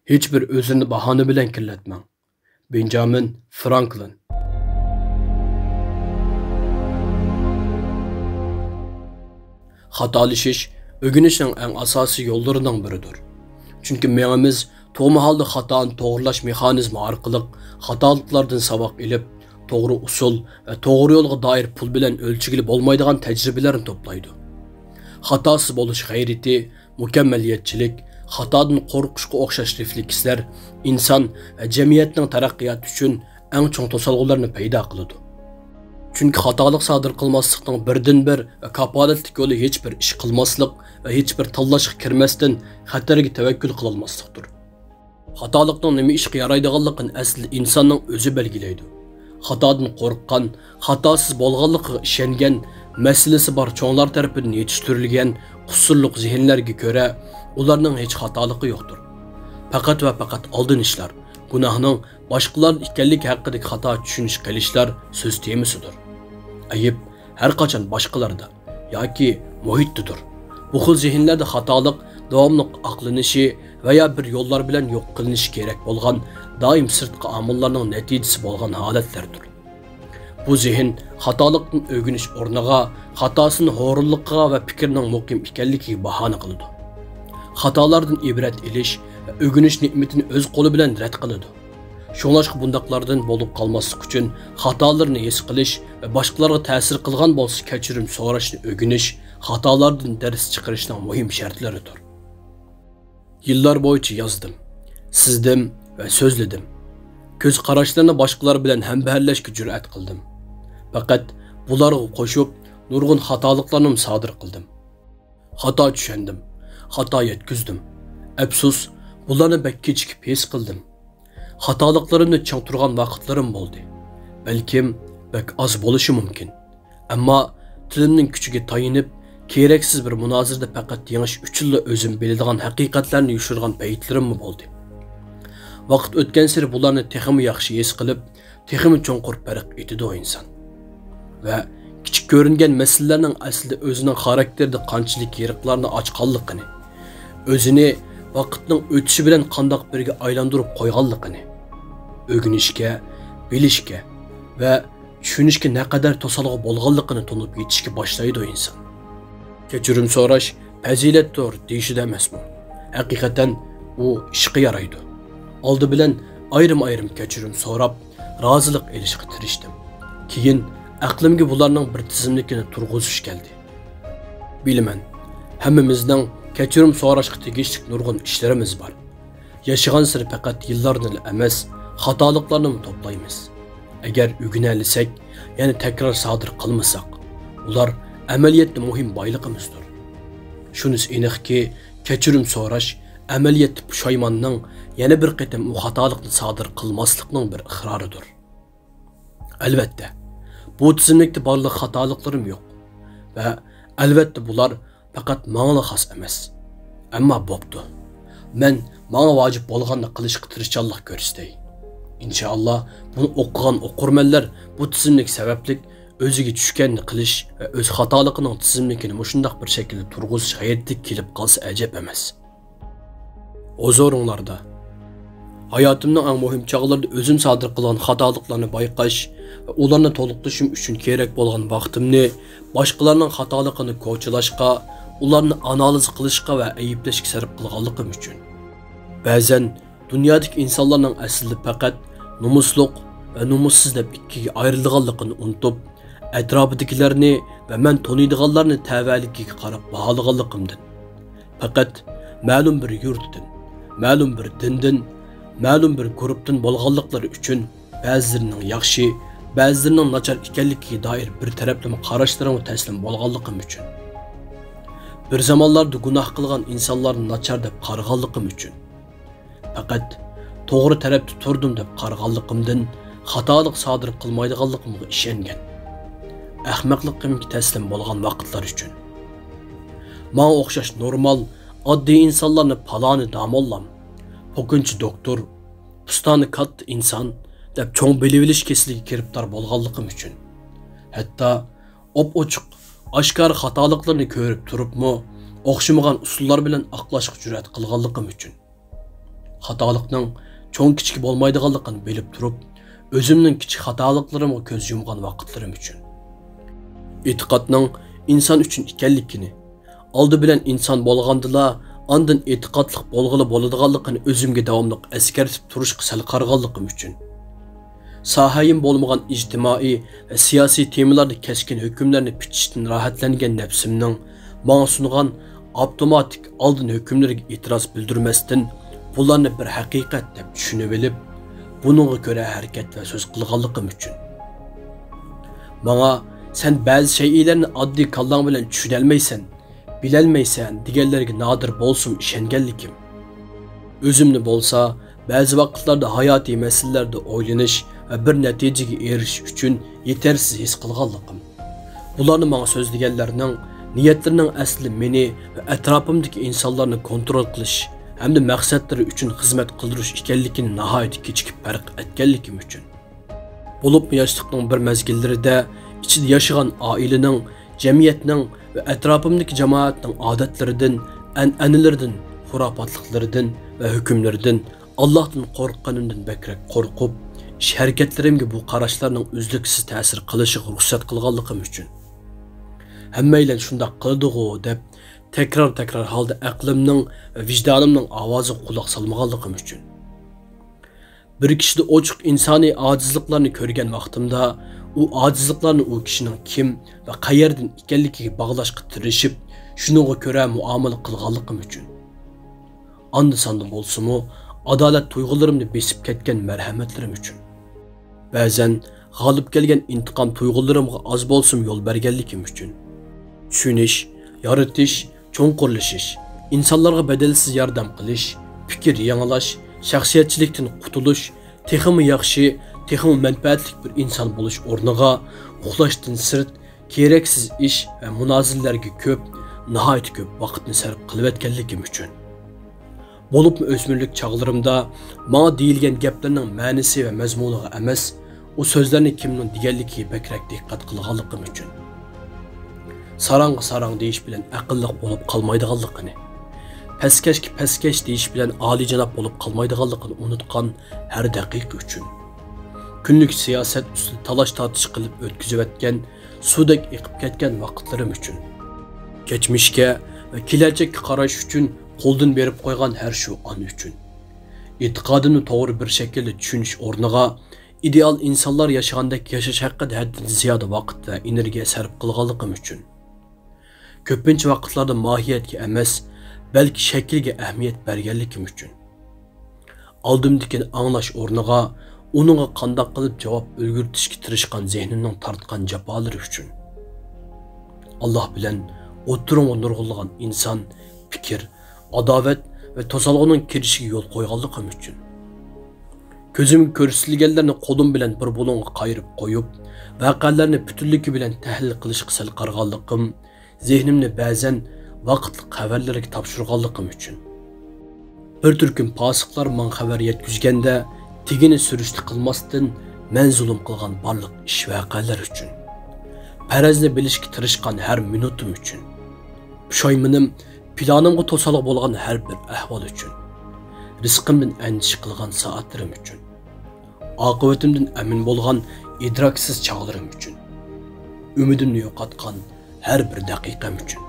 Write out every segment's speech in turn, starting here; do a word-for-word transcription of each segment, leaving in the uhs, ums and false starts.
ھېچبىر ئۆزۈرنى باھانە بىلەن كىرلەتمەڭ. بېنجامىن فرانكلىن. خاتالىشىش ئۆگىنىشنىڭ ئەڭ ئاساسىي يوللىرىنىڭ بىرىدۇر. چۈنكى مېڭىمىز تۇغما ھالدا خاتانى توغرىلاش مېخانىزمى ئارقىلىق خاتالىقلاردىن ساۋاق ئېلىپ، توغرا ئۇسۇل ۋە توغرا يولغا دائىر پۇل بىلەن ئۆلچىگىلى بولمايدىغان تەجرىبىلەرنى توپلايدۇ. خاتاسىز بولۇش غەيرىتى، مۇكەممەلىيەتچىلىك، خاتادىن قورقۇشقا ئوخشاش رېفلېكسلەر ئىنسان ۋە جەمئىيەتنىڭ تەرەققىياتى ئۈچۈن ئەڭ چوڭ توسالغۇلارنى پەيدا قىلىدۇ. چۈنكى خاتالىق سادىر قىلماسلىقنىڭ بىردىنبىر ۋە كاپالەتلىك يولى ھېچبىر ئىش قىلماسلىق ۋە ھېچبىر تاللاشقا كىرمەستىن خەتەرگە تەۋەككۈل قىلالماسلىقتۇر. خاتالىقنىڭ نېمە ئىشقا يارايدىغانلىقىنى ئەسلىدە ئىنساننىڭ ئۆزى بەلگىلەيدۇ. خاتادىن قورققان، خاتاسىز بولغانلىقىغا ئىشەنگەن، مەسىلىسى بار چوڭلار تەرىپىدىن يېتىشتۈرۈلگەن قۇسۇرلۇق زېھىنلەرگە كۆرە، ئۇلارنىڭ ھېچ خاتالىقى يوقتۇر. پەقەت ۋە پەقەت ئالدىنىشلار، گۇناھنىڭ باشقىلاردا ئىكەنلىكى ھەققىدىكى خاتا چۈشىنىش قىلىشلار سۆز تېمىسىدۇر. ئەيىب ھەر قاچان باشقىلاردا ياكى مۇھىتتىدۇر. بۇ خىل زېھىنلەردە خاتالىق داۋاملىق ئاقلىنىشى ۋە يا بىر يوللار بىلەن يوق قىلىنىشى كېرەك بولغان، دائىم سىرتقى ئامىللارنىڭ نەتىجىسى بولغان ھالەتلەردۇر. بۇ زېھىن خاتالىقتىن ئۆگىنىش ئورنىغا خاتاسىنى ھۇرۇنلۇقىغا ۋە پىكرىنىڭ مۇقىم ئىكەنلىكىگە باھانە قىلىدۇ. خاتالاردىن ئىبرەت ئېلىش ۋە ئۆگىنىش نېمىتىنى ئۆز قولى بىلەن رەت قىلىدۇ. شۇڭلاشقا بۇنداقلاردىن بولۇپ قالماسلىق ئۈچۈن خاتالىرىنى ھېس قىلىش ۋە باشقىلارغا تەسىر قىلغان بولسا كەچۈرۈم سوراشنى ئۆگىنىش خاتالاردىن دەرس چىقىرىشنىڭ مۇھىم شەرتلىرىدۇر. يىللار بويىچە يازدىم، سىزدىم ۋە سۆزلىدىم. كۆز قاراشلىرىنى باشقىلار بىلەن ھەمبەھىرلەشكە جۈرئەت قىلدىم. پەقەت بۇلارغا قوشۇپ نۇرغۇن خاتالىقلارنىمۇ سادىر قىلدىم. خاتا چۈشەندىم، خاتا يەتكۈزدۈم. ئەپسۇس، بۇلارنى بەك كېچىكىپ ھېس قىلدىم. خاتالىقلىرىمنى چىڭ تۇرغان ۋاقىتلىرىم بولدى. بەلكىم بەك ئاز بولۇشى مۇمكىن. ئەمما تىلىمنىڭ كۈچىگە تايىنىپ، كېرەكسىز بىر مۇنازىرىدە پەقەت يېڭىش ئۈچۈنلا ئۆزۈم بىلىدىغان ھەقىقەتلەرنى يوشۇرغان پەيتلىرىممۇ بولدى. ۋاقىت ئۆتكەنسېرى بۇلارنى تېخىمۇ ياخشى ھېس قىلىپ، تېخىمۇ چوڭقۇر پەرق ئېتىدۇ ئىنسان. ۋە كىچىك كۆرۈنگەن مەسىلىلەرنىڭ ئەسلىدە ئۆزىنىڭ خاراكتېرىدا قانچىلىك يېرىقلارنى ئاچقانلىقىنى، ئۆزىنى ۋاقىتنىڭ ئۆتۈشى بىلەن قانداق بىرىگە ئايلاندۇرۇپ قويغانلىقىنى، ئۆگىنىشكە، بىلىشكە ۋە چۈشىنىشكە نەقەدەر توسالغۇ بولغانلىقىنى تونۇپ يېتىشكە باشلايدۇ ئىنسان. كەچۈرۈم سوراش پەزىلەتتۇر دېيىشىدە ئەمەسمۇ؟ ھەقىقەتەن ئۇ ئىشقا يارايدۇ. ئالدى بىلەن ئايرىم-ئايرىم كەچۈرۈم سوراپ، رازىلىق ئېلىشقا تىرىشتىم. كېيىن ئەقلىمگە بۇلارنىڭ بىر تىزىملىكىنى تۇرغۇزۇش كەلدى. بىلىمەن، ھەممىمىزنىڭ كەچۈرۈم سوراشقا تېگىشلىك نۇرغۇن ئىشلىرىمىز بار. ياشىغانسېرى پەقەت يىللارنىلا ئەمەس، خاتالىقلارنىمۇ توپلايمىز. ئەگەر ئۆگىنەلىسەك، يەنە تەكرار سادىر قىلمىساق، ئۇلار ئەمەلىيەتتە مۇھىم بايلىقىمىزدۇر. شۇنىسى ئېنىقكى، كەچۈرۈم سوراش ئەمەلىيەتتە پۇشايماننىڭ، يەنە بىر قېتىم ئۇ خاتالىقنى سادىر قىلماسلىقنىڭ بىر ئىقرارىدۇر. ئەلۋەتتە، بۇ تىزىملىكتە بارلىق خاتالىقلىرىم يوق. ۋە ئەلۋەتتە بۇلار پەقەت ماڭىلا خاس ئەمەس. ئەمما بوپتۇ. مەن ماڭا ۋاجىپ بولغاننى قىلىشقا تىرىشچانلىق كۆرسىتەي. ئىنشائاللا، بۇنى ئوقۇغان ئوقۇرمەنلەر بۇ تىزىملىك سەۋەبلىك ئۆزىگە چۈشكەننى قىلىش ۋە ئۆز خاتالىقىنىڭ تىزىملىكىنى مۇشۇنداق بىر شەكىلدە تۇرغۇزۇش غەيرىتىگە كېلىپ قالسا ئەجەب ئەمەس. ھۇزۇرۇڭلاردا. ھاياتىمنىڭ ئەڭ مۇھىم چاغلىرىدا ئۆزۈم سادىر قىلغان خاتالىقلارنى بايقاش ۋە ئۇلارنى تولۇقلىشىم ئۈچۈن كېرەك بولغان ۋاقتىمنى باشقىلارنىڭ خاتالىقىنى كوچىلاشقا، ئۇلارنى ئانالىز قىلىشقا ۋە ئەيىبلەشكە سەرپ قىلغانلىقىم ئۈچۈن. بەزەن دۇنيادىكى ئىنسانلارنىڭ ئەسلىدە پەقەت نومۇسلۇق ۋە نومۇسسىز دەپ ئىككىگە ئايرىلىدىغانلىقىنى ئۇنتۇپ، ئەتراپىدىكىلەرنى ۋە مەن تونۇيدىغانلارنى تەۋەلىكىگە قاراپ باھالىغانلىقىمدىن، پەقەت مەلۇم بىر يۇرتتىن، مەلۇم بىر دىندىن، مەلۇم بىر گۇرۇپتىن بولغانلىقلىرى ئۈچۈن بەزىلىرىنىڭ ياخشى، بەزىلىرىنىڭ ناچار ئىكەنلىكىگە دائىر بىر تەرەپلىمە قاراشلىرىمغا تەسلىم بولغانلىقىم ئۈچۈن، بىر زامانلاردا گۇناھ قىلغان ئىنسانلارنى ناچار دەپ قارىغانلىقىم ئۈچۈن، پەقەت توغرا تەرەپتە تۇردۇم دەپ قارىغانلىقىمدىن خاتالىق سادىر قىلمايدىغانلىقىمغا ئىشەنگەن، ئەخمەقلىقىمگە تەسلىم بولغان ۋاقىتلار ئۈچۈن. ماڭا ئوخشاش نورمال، ئاددىي ئىنسانلارنى پالانى داموللام، پوكۇنچى دوكتور، پۇستانى كاتتا ئىنسان دەپ چوڭ بىلىۋېلىش كېسىلىگە گىرىپتار بولغانلىقىم ئۈچۈن. ھەتتا ئوپئوچۇق، ئاشكارا خاتالىقلىرىنى كۆرۈپ تۇرۇپمۇ، ئوخشىمىغان ئۇسۇللار بىلەن ئاقلاشقا جۈرئەت قىلغانلىقىم ئۈچۈن. خاتالىقنىڭ چوڭ-كىچىكى بولمايدىغانلىقىنى بىلىپ تۇرۇپ، ئۆزۈمنىڭ كىچىك خاتالىقلىرىمغا كۆز يۇمغان ۋاقىتلىرىم ئۈچۈن. ئېتىقادنىڭ ئىنسان ئۈچۈن ئىكەنلىكىنى، ئالدى بىلەن ئىنسان بولغاندىلا، ئاندىن ئېتىقادلىق بولغىلى بولىدىغانلىقىنى ئۆزۈمگە داۋاملىق ئەسكەرتىپ تۇرۇشقا سەل قارىغانلىقىم ئۈچۈن. ساھەيىم بولمىغان ئىجتىمائىي ۋە سىياسىي تېمىلاردا كەسكىن ھۆكۈملەرنى پۈتۈشتىن راھەتلەنگەن نەپسىمنىڭ ماڭا سۇنغان ئاپتوماتىك ئالدىن ھۆكۈملىرىگە ئېتىراز بىلدۈرمەستىن، بۇلارنى بىر ھەقىقەت دەپ چۈشىنىۋېلىپ، بۇنىڭغا كۆرە ھەرىكەت ۋە سۆز قىلغانلىقىم ئۈچۈن. ماڭا، «سەن بەزى شەيئىلەرنى ئاددىي كاللاڭ بىلەن چۈشىنەلمەيسەن، بىلەلمەيسەن» دېگەنلەرگە نادىر بولسىمۇ ئىشەنگەنلىكىم. ئۆزۈمنى بولسا بەزى ۋاقىتلاردا ھاياتىي مەسىلىلەردە ئويلىنىش ۋە بىر نەتىجىگە ئېرىشىش ئۈچۈن يېتەرسىز ھېس قىلغانلىقىم. بۇلارنى ماڭا سۆزلىگەنلەرنىڭ نىيەتلىرىنىڭ ئەسلى مېنى ۋە ئەتراپىمدىكى ئىنسانلارنى كونترول قىلىش ھەمدە مەقسەتلىرى ئۈچۈن خىزمەت قىلدۇرۇش ئىكەنلىكىنى ناھايىتى كېچىكىپ پەرق ئەتكەنلىكىم ئۈچۈن. بولۇپمۇ ياشلىقنىڭ بىر مەزگىللىرىدە ئىچىدە ياشىغان ئائىلىنىڭ، جەمئىيەتنىڭ ۋە ئەتراپىمدىكى جامائەتنىڭ ئادەتلىرىدىن، ئەنئەنىلىرىدىن، خۇراپاتلىقلىرىدىن ۋە ھۆكۈملىرىدىن ئاللاھتىن قورققىنىمدىن بەكرەك قورقۇپ، ئىش-ھەرىكەتلىرىمگە بۇ قاراشلارنىڭ ئۈزلۈكسىز تەسىر قىلىشىغا رۇخسەت قىلغانلىقىم ئۈچۈن. «ھەممەيلەن شۇنداق قىلىدىغۇ» دەپ، تەكرار-تەكرار ھالدا ئەقلىمنىڭ ۋە ۋىجدانىمنىڭ ئاۋازىغا قۇلاق سالمىغانلىقىم ئۈچۈن. بىر كىشىدە ئوچۇق ئىنسانىي ئاجىزلىقلارنى كۆرگەن ۋاقتىمدا، ئۇ ئاجىزلىقلارنى ئۇ كىشىنىڭ كىم ۋە قەيەردىن ئىكەنلىكىگە باغلاشقا تىرىشىپ، شۇنىڭغا كۆرە مۇئامىلە قىلغانلىقىم ئۈچۈن. ئاندا-ساندا بولسىمۇ، ئادالەت تۇيغۇلىرىمنى بېسىپ كەتكەن مەرھەمەتلىرىم ئۈچۈن. بەزەن غالىب كەلگەن ئىنتىقام تۇيغۇلىرىمغا ئاز بولسىمۇ يول بەرگەنلىكىم ئۈچۈن. چۈشىنىش، يارىتىش، چوڭقۇرلىشىش، ئىنسانلارغا بەدەلسىز ياردەم قىلىش، پىكىر يېڭىلاش، شەخسىيەتچىلىكتىن قۇتۇلۇش، تېخىمۇ ياخشى، تېخىمۇ مەنپەئەتلىك بىر ئىنسان بولۇش ئورنىغا، ئۇخلاشتىن سىرت، كېرەكسىز ئىش ۋە مۇنازىرىلەرگە كۆپ، ناھايىتى كۆپ ۋاقىتنى سەرپ قىلىۋەتكەنلىكىم ئۈچۈن. بولۇپمۇ ئۆسمۈرلۈك چاغلىرىمدا ماڭا دېيىلگەن گەپلەرنىڭ مەنىسى ۋە مەزمۇنىغا ئەمەس، ئۇ سۆزلەرنى كىمنىڭ دېگەنلىكىگە بەكرەك دىققەت قىلغانلىقىم ئۈچۈن. ساراڭغا ساراڭ دېيىش بىلەن ئەقىللىق بولۇپ قالمايدىغانلىقىنى، پەسكەشكە پەسكەش دېيىش بىلەن ئالىيجاناب بولۇپ قالمايدىغانلىقىنى ئۇنتقان ھەر دەقىقە ئۈچۈن. كۈنلۈك سىياسەت ئۈستىدە تالاش-تارتىش قىلىپ ئۆتكۈزۈۋەتكەن سۇدەك ئېقىپ كەتكەن ۋاقىتلىرىم ئۈچۈن. كەچمىشكە ۋە كېلەچەككە قاراش ئۈچۈن قولدىن بېرىپ قويغان ھەر شۇ ئان ئۈچۈن. ئېتىقادىمنى توغرا بىر شەكىلدە چۈشىنىش ئورنىغا، ئىدېئال ئىنسانلار ياشىغاندەك ياشاش ھەققىدە ھەددىدىن زىيادە ۋاقىت ۋە ئېنېرگىيە سەرپ قىلغانلىقىم ئۈچۈن. كۆپىنچە ۋاقىتلاردا ماھىيەتكە ئەمەس، بەلكى شەكىلگە ئەھمىيەت بەرگەنلىكىم ئۈچۈن. ئالدىمدىكىنى ئاڭلاش ئورنىغا، ئۇنىڭغا قانداق قىلىپ جاۋاب ئۈلگۈرتۈشكە تىرىشقان زېھنىمنىڭ تارتقان جاپالىرى ئۈچۈن. ئاللاھ بىلەن ئوتتۇرامغا نۇرغۇنلىغان ئىنسان، پىكىر، ئاداۋەت ۋە توسالغۇنىڭ كىرىشىگە يول قويغانلىقىم ئۈچۈن. كۆزۈمگە كۆرسىتىلگەنلەرنى قولۇم بىلەن بىر بۇلۇڭغا قايرىپ قويۇپ، ۋەقەلەرنى پۈتۈنلۈكى بىلەن تەھلىل قىلىشقا سەل قارىغانلىقىم، زېھنىمنى بەزەن ۋاقىتلىق خەۋەرلەرگە تاپشۇرغانلىقىم ئۈچۈن. بىر تۈركۈم پاسىقلار ماڭا خەۋەر يەتكۈزگەندە، تېگىنى سۈرۈشتە قىلماستىن، مەن زۇلۇم قىلغان بارلىق ئىش-ۋەقەلەر ئۈچۈن. پەرەزنى بىلىشكە تىرىشقان ھەر مىنۇتۇم ئۈچۈن. پۇشايمىنىم، پىلانىمغا توسالغۇ بولغان ھەر بىر ئەھۋال ئۈچۈن. رىزقىمدىن ئەندىشە قىلغان سائەتلىرىم ئۈچۈن. ئاقىۋىتىمدىن ئەمىن بولغان ئىدراكسىز چاغلىرىم ئۈچۈن. ئۈمىدىمنى يوقاتقان ھەر بىر دەقىقەم ئۈچۈن.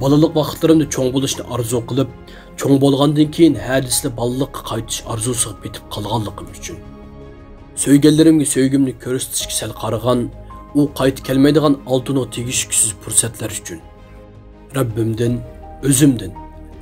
بالىلىق ۋاقىتلىرىمدا چوڭ بولۇشنى ئارزۇ قىلىپ، چوڭ بولغاندىن كېيىن ھەدىسىدە بالىلىققا قايتىش ئارزۇسىغا پېتىپ قالغانلىقىم ئۈچۈن. سۆيگەنلىرىمگە سۆيگۈمنى كۆرسىتىشكە سەل قارىغان، ئۇ قايتا كەلمەيدىغان ئالتۇنغا تېگىشكۈسىز پۇرسەتلەر ئۈچۈن. رەببىمدىن، ئۆزۈمدىن،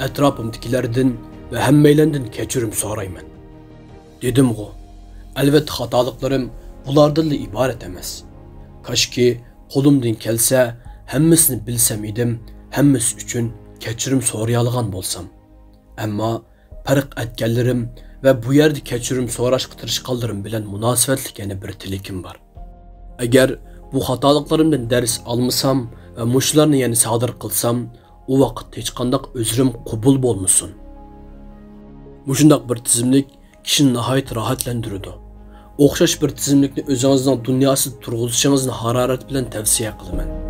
ئەتراپىمدىكىلەردىن ۋە ھەممەيلەندىن كەچۈرۈم سورايمەن. دېدىمغۇ، ئەلۋەتتە خاتالىقلىرىم بۇلاردىنلا ئىبارەت ئەمەس. كاشكى قولۇمدىن كەلسە، ھەممىسىنى بىلسەم ئىدىم، ھەممىسى ئۈچۈن كەچۈرۈم سورىيالىغان بولسام. ئەمما پەرق ئەتكەنلىرىم ۋە بۇ يەردە كەچۈرۈم سوراشقا تىرىشقانلىرىم بىلەن مۇناسىۋەتلىك يەنە بىر تىلىكىم بار. ئەگەر بۇ خاتالىقلىرىمدىن دەرس ئالمىسام ۋە مۇشۇلارنى يەنە سادىر قىلسام، ئۇ ۋاقىت ھېچقانداق ئۆزرۈم قوبۇل بولمىسۇن. مۇشۇنداق بىر تىزىملىك كىشىنى ناھايىتى راھەتلەندۈرىدۇ. ئوخشاش بىر تىزىملىكنى ئۆزىڭىزنىڭ دۇنياسىدا تۇرغۇزۇشىڭىزنى ھارارەت بىلەن تەۋسىيە قىلىمەن.